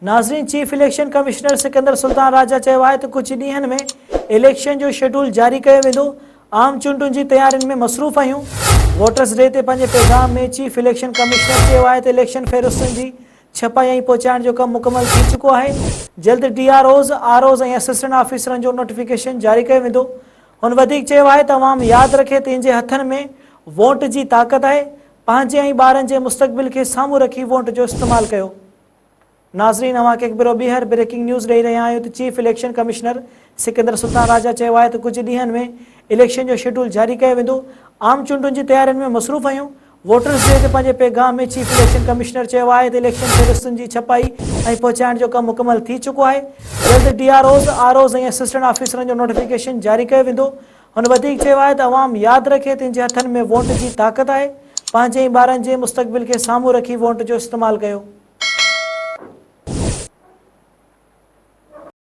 ناظرين chief election commissioner Sikandar Sultan Raja چيو آهي ته ڪجهه ڏينهن ۾ اليڪشن جو شيڊول جاري ڪيو ويندو، عام چونڊن جي تيارين ۾ مصروف آهيون. ووٽرز ڊي تي پنهنجي پيغام ۾ چيف اليڪشن ڪمشنر چيو آهي ته اليڪشن فهرستن جي ڇپائي ۽ پهچائڻ جو ڪم مڪمل ٿي چڪو آهي، جلد D R Os, R Os ۽ assistant آفيسرن جو نوٽيفڪيشن جاري ڪيو ويندو. هن وڌيڪ چيو آهي ته عوام ياد رکي ته ان جي هٿن ۾ ووٽ جي طاقت آهي، پنهنجي ۽ ٻارن جي مستقبل کي سامهون رکي ووٽ جو استعمال ڪيو. ناظرين اوهان کي هڪ ڀيرو ٻيهر بريڪنگ نيوز ڏئي رهيا آهيون ته chief election commissioner Sikandar Sultan Raja چيو آهي ته ڪجهه ڏينهن ۾ اليڪشن جو شيڊول جاري ڪيو ويندو، عام چونڊن جي تيارين ۾ مصروف آهيون، ووٽرز ڊي تي پنهنجي پيغام ۾ چيف اليڪشن ڪمشنر چيو آهي ته اليڪشن فهرستن جي ڇپائي ۽ پهچائڻ جو ڪم مڪمل ٿي چڪو آهي، جلد D R Os, R Os ۽ assistant آفيسرن جو نوٽيفڪيشن جاري ڪيو ويندو، هن وڌيڪ چيو آهي ته عوام ياد رکي ته ان جي هٿن ۾ ووٽ جي طاقت آهي، پنهنجي ۽ ٻارن جي مستقبل کي سامهون رکي ووٽ جو استعمال ڪيو.